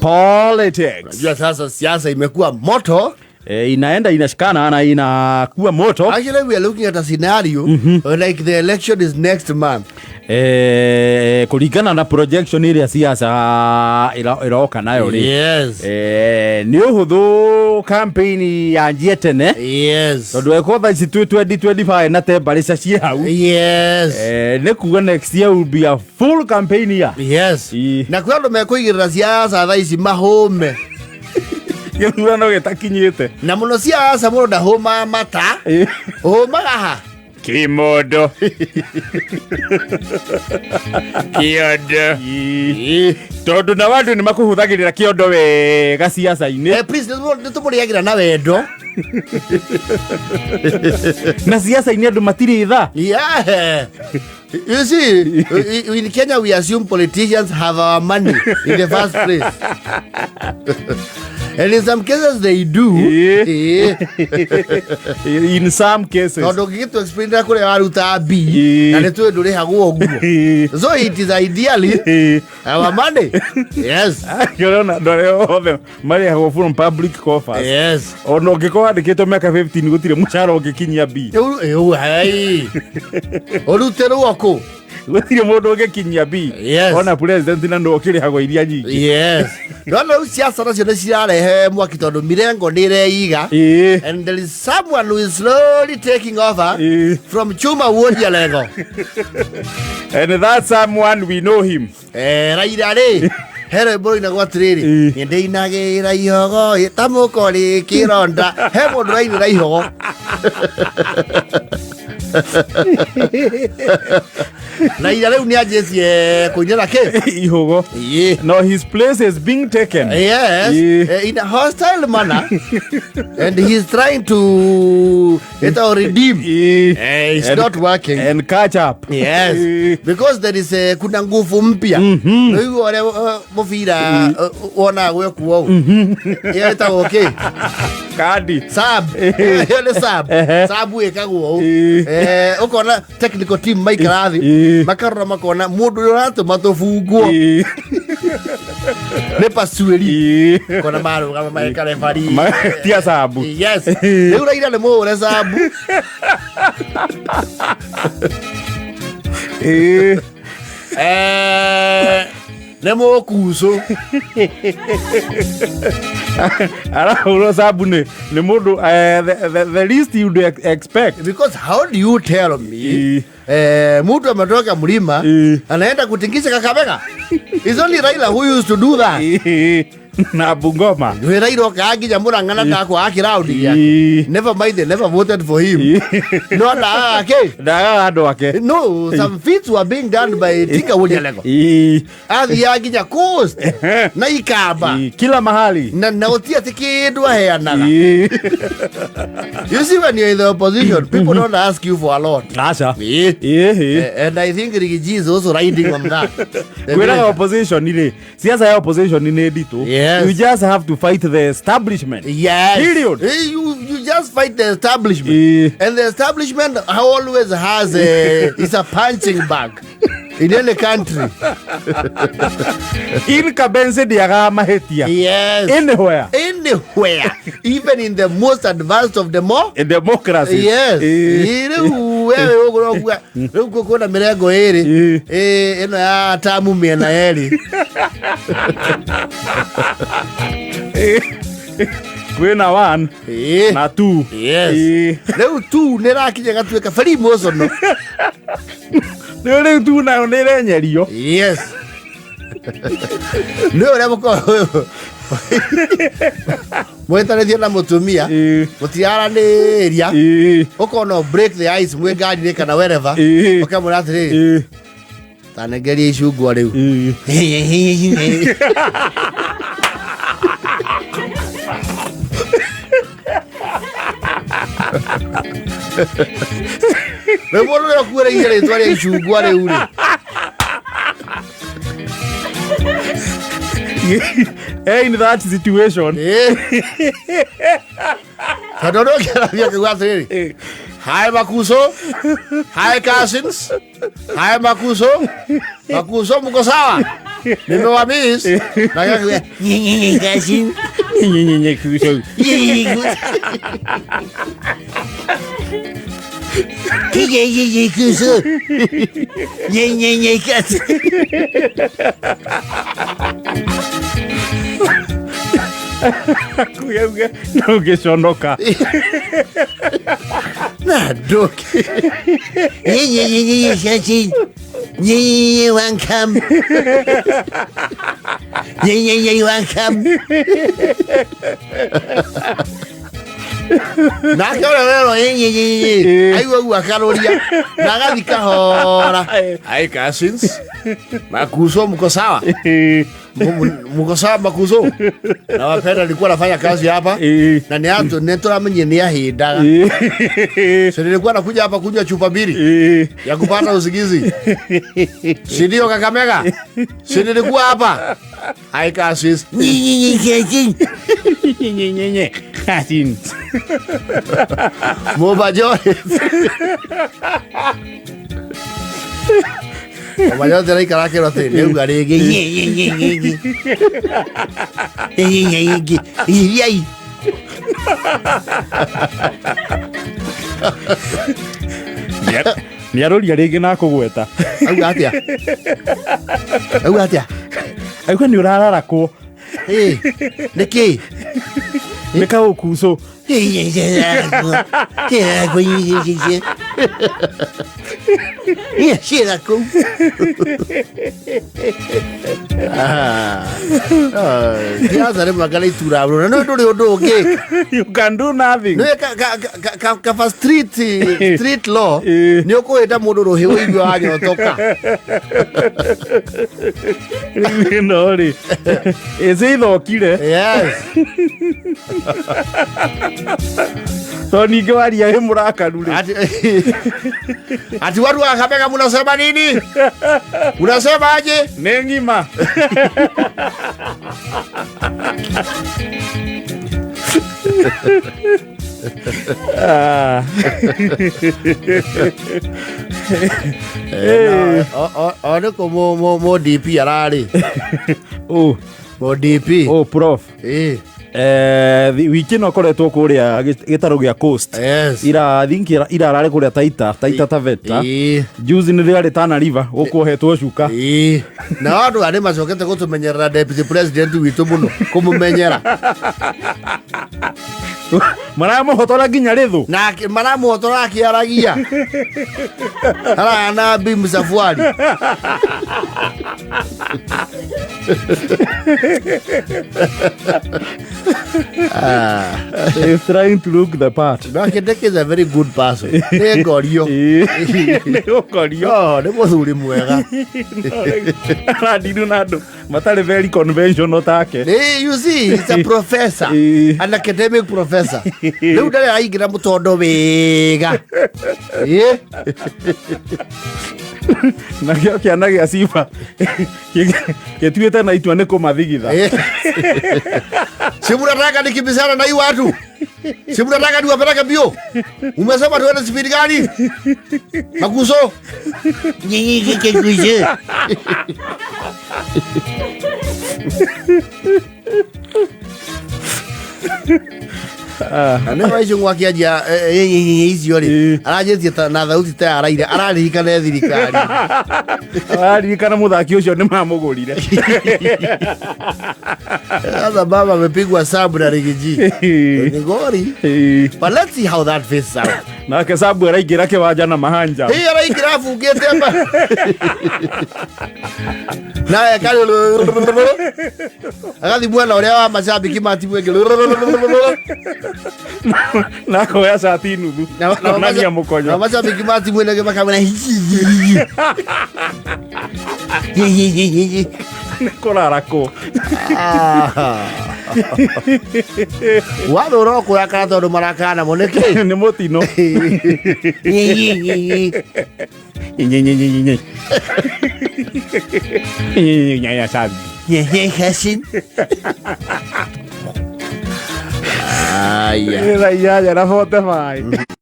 Politics. Unajua sasa siasa imekuwa moto. E, inaenda inashikana na inakuwa moto. Actually, we are looking at a scenario like the election is next month. E, kũringana na projection ĩrĩa siasa ĩroka nayo rĩ. E, nĩ ũhũthũ campaign yanjie tene tondũ eko thaa ici twĩ 2025 na temperature ciĩ hau. E, nĩ kuga next year will be a full campaign year. Na kwĩ andũ mekũigĩrĩra siasa thaa ici mahũme. Gĩthurano gĩtakinyĩte. Na mũno siasa mũndũ ndahũmaga mata. Ũhũmaga ha? Kimondo. Kiondo. Tondũ na andũ nĩ makũhũthagĩrĩra kĩondo wega siasa-inĩ. Eh, please, nĩ tũmũrĩagĩra na wendo. Na siasa-inĩ andũ matirĩ tha. Yeah. You see, in Kenya we assume politicians have our money in the first place. And in some cases they do. In some cases. Tondũ ũngĩgĩtũ explain kũrĩa waruta B na nĩ tũĩ ndũrĩhagwo ũguo. So it is ideally our money. Yes. Ũrona andũ arĩa othe marĩhagwo from public coffers. Ona ũngĩkorwo wandĩkĩtwo mĩaka 15 gũtirĩ mũcara ũngĩkinyia B. Rĩu hei. Ũrutĩrwo kũ? Gũtirĩ mũndũ ũngĩkinyia B. Ona president na nũ ũkĩrĩhagwo iria nyingĩ. Yes. Ndona rĩu siasa nacio nĩ cirarehe mwaki tondũ mirengo nĩ ĩreiga. And there is someone who is slowly taking over from Chuma Wuodia Lego. And that someone, we know him. Eh, Raila rĩ, he rwĩmbo rũinagwo atĩrĩrĩ, niĩ ndĩinagĩra ihogo ĩ, ta mũkori kĩronda. He mũndũ ũrainĩra ihogo. Raila rĩu nĩ anjĩtie kũinĩra kĩ? Ihogo. No, his place is being taken. Yes, in a hostile manner, and he's trying to it or redeem. It's not working. And catch up. Yes, because there is a, kuna nguvu mpya. Rĩu ũrĩa mũbira wonaga gwĩkuo ũũ. Ĩyo ĩtagwo kĩ? Kadi. Sub. Ĩyo nĩ sub. Sub ĩkagwo ũũ. Ũkona technical team maikara thĩ, makarora makona mũndũ ũrĩa ũratũma tũbungwo nĩ pasuĩri. Kona marũgama mageka referee. Tia sabu. Yes. Rĩu Raila nĩ mũhũre sabu. Nĩ mũkucũ. Arahũrwo sabu nĩ mũndũ the least you'd expect. Because how do you tell me mtu ametoka mlima anaenda kutingisha Kakamega? It's only Raila who used to do that. Na Bungoma. Nĩ Raila okaga nginya Murang'a na ndakwaga kĩraũndi gĩake. Never mind, they never voted for him. No ndagaga kĩ? Ndagaga andũ ake. No, some feats were being done by Tinga Wuodia Lego. Athiaga nginya coast na Ikamba. Kila mahali. Na gũtirĩ atĩ kĩndũ aheanaga. You see, when you're in the opposition, people don't ask you for a lot. Aca. And I think Riggy G is also riding on that. Kwĩraga opposition rĩ, siasa ya opposition nĩ nditũ. You just have to fight the establishment. Period. You just fight the establishment. And the establishment always has a, is a punching bag in any country. Incumbency ndĩagaga mahĩtia. Anywhere. Anywhere. Even in the most advanced of democracy. Yes. Rĩu wewe ũguo ũguo rĩu kwĩna mĩrengo ĩrĩ. Ĩno ya tamu mĩena yerĩ. Kwĩna 1 na 2. Yes. Rĩu 2 nĩ ĩrakinya ĩgatuĩka Freemason. Rĩu 2 nayo nĩ ĩrenyerio. Yes. Nĩ ũrĩa mũkoragwo mwĩtanĩtio na mũtumia mũtiraranĩria ũkona break the ice mwĩ ngari-inĩ kana wherever ũkamwĩra atĩrĩrĩ tanengeria icungwa rĩu. Rĩu mũndũ ũrĩa ũkuĩrĩire rĩtwa rĩa icungwa rĩu rĩ. In that situation. Tondũ ũrĩa ũngĩaramia akiuga atĩrĩrĩ, Hi Makuso. Hi cousins. Hi Makuso. Makuso mko sawa? Nimewamiss. Na yeye nyenye cousin. Nyenye kuso. Nyenye Nyenye kuso. Nyenye cousin. Kuya no gĩconoka. Na ndũngĩ. Nyenye nyenye cousin. Nyenye welcome. Nyenye welcome. Nake ũrĩa werwo nyenye aigua guo akarũria na agathi kahora. Hi cousins. Makuso mko sawa? Mko sawa makuso? Na wapenda nilikuwa nafanya kazi hapa na ni atu nĩ tũramenyire nĩ ahĩndaga. So nilikuwa nakuja hapa kunywa chupa mbili ya kupata usingizi. Si ndio Kakamega? Si nilikuwa hapa? Hi cousins. Nyenye cousins. Mobajore. Mobajore araikara akĩrwo atĩ nĩauga rĩngĩ iriai. Nĩarũria rĩngĩ na akũgweta. Auga atĩa? Auga atĩa? Auga nĩ ũrararakwo. Nĩkĩ? Nĩ kaũkucũ. Ciĩra kũu. Siasa rĩmwe anga nĩ itura mũno na nĩ ndũrĩ ũndũ ũngĩ. You can do nothing. Nĩ kaba street law nĩ ũkũhĩta mũndũ rũhĩ ũigue wanyotoka. Rĩu ĩno rĩ ĩcĩ ithokire. Yes. To ningĩ waria wĩ mũrakaru rĩ. Ati watu wa Kakamega mnasema nini? Unasema aje? Nĩ ng'ima. O nĩ kũ mũ DP ararĩ? Ũ. Mũ DP. Ũ prof. Wiki ĩno koretwo kũrĩa gĩtarũ gĩa Coast. Yes. Ira think ira ararĩ kũrĩa Taita Taveta. Juzi nĩ rĩarĩ Tana River gũkũ ohetwo cuka. Na andũ arĩa macokete gũtũmenyerera deputy president witũ mũno kũmũmenyera. Maramũhotora nginya rĩthũ. Na maramũhotora akĩaragia. Arana Bi Msafwari. He's trying to look the part. No, Kindiki is a very good person. Nĩ ngorio. Nĩ ngorio. Oh, nĩ mũthuri mwega. Arandiru na andũ matarĩ very conventional take. Hey, you see, he's a professor. An academic professor. Rĩu ndarĩ araingĩra mũtondo wega. Na kĩo kĩana gĩa ciba gĩtuĩte na itua nĩ kũmathigitha. Si mnataka nikimbizana na hii watu? Si mnataka niwapeleke mbio? Umesema tuende speed gani? Makuso? Nyinyi kike. Na nĩ waicio gwakĩanjia icio rĩ aranjĩtie na thauti ta araire araririkana thirikari. Araririkana mũthaki ũcio nĩ mamũgũrire. Sasa baba amepigwa sabu na Rigiji. Ni gori. But let's see how that fits out. Nake sabu araingĩra kĩwanja na mahanja. Hii araingĩra abungĩte mba. Na ekari agathi mwena ũrĩa wa macambĩki ma timu ĩngĩ. Na akoya cati nuthu. Onania mũkonyo. Na macambĩki ma timu ĩno ĩngĩ makamwĩra Nĩ kũrarakwo. Wathũra ũkũrakara tondũ marakara namo nĩkĩ? Nĩ mũtino. Nyenyenyenyenye. Nyenyenyenyenye. Aya. Ĩra inyanya na 45.